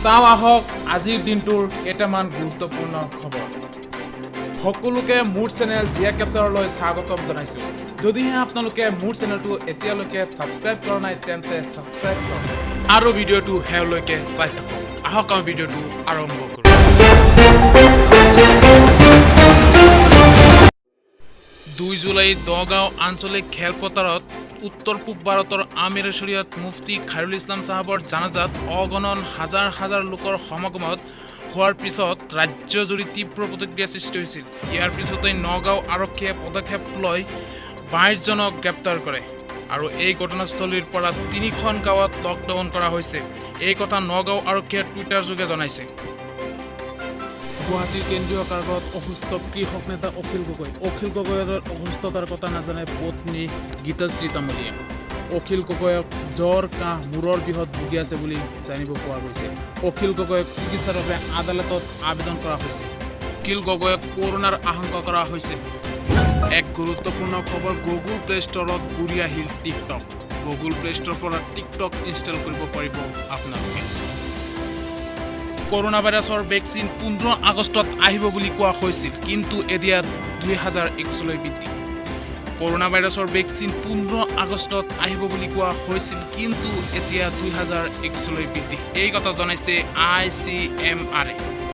চাওঁ আহক আজিৰ দিনটোৰ কেইটামান গুৰুত্বপূৰ্ণ খবৰ। সকলোকে মোৰ চেনেল জিয়া কেপচাৰলৈ স্বাগতম জনাইছোঁ। যদিহে আপোনালোকে মোৰ চেনেলটো এতিয়ালৈকে ছাবস্ক্ৰাইব কৰা নাই, তেন্তে ছাবস্ক্ৰাইব কৰক আৰু ভিডিঅ'টো শেষলৈকে চাই থাকক। আহক, আমি ভিডিঅ'টো আৰম্ভ কৰোঁ। 2 জুলাইত দগাঁও আঞ্চলিক খেলপথাৰত উত্তৰ পূব ভাৰতৰ আমিৰ শৰীয়ত মুফতি খাইৰুল ইছলাম চাহাবৰ জানাজাত অগণন হাজাৰ হাজাৰ লোকৰ সমাগমত হোৱাৰ পিছত ৰাজ্যজুৰি তীব্ৰ প্ৰতিক্ৰিয়া সৃষ্টি হৈছিল। ইয়াৰ পিছতেই নগাঁও আৰক্ষীয়ে পদক্ষেপ লৈ 22জনক গ্ৰেপ্তাৰ কৰে আৰু এই ঘটনাস্থলীৰ পৰা তিনিখন গাঁৱত লকডাউন কৰা হৈছে। এই কথা নগাঁও আৰক্ষীয়ে টুইটাৰ যোগে জনাইছে। গুৱাহাটীৰ কেন্দ্ৰীয় কাৰাগাৰত অসুস্থ কৃষক নেতা অখিল গগৈ। অখিল গগৈৰ অসুস্থতাৰ কথা নাজানে পত্নী গীতাশ্ৰী তামুলীয়ে। অখিল গগৈক জ্বৰ, কাহ, মূৰৰ বিষত ভুগি আছে বুলি জানিব পৰা গৈছে। অখিল গগৈক চিকিৎসাৰ বাবে আদালতত আবেদন কৰা হৈছে। অখিল গগৈক কৰোণাৰ আশংকা কৰা হৈছে। এক গুৰুত্বপূৰ্ণ খবৰ, গুগল প্লে ষ্টৰত ঘূৰি আহিল টিকটক। গুগল প্লে ষ্টৰৰ পৰা টিকটক ইনষ্টল কৰিব পাৰিব আপোনালোকে। কৰোণা ভাইৰাছৰ ভেকচিন 15 আগষ্টত আহিব বুলি কোৱা হৈছিল, কিন্তু এতিয়া 2021লৈ বৃদ্ধি। কৰোণা ভাইৰাছৰ ভেকচিন 15 আগষ্টত আহিব বুলি কোৱা হৈছিল, কিন্তু এতিয়া 2021লৈ বৃদ্ধি। এই কথা জনাইছে আইচিএমআৰে।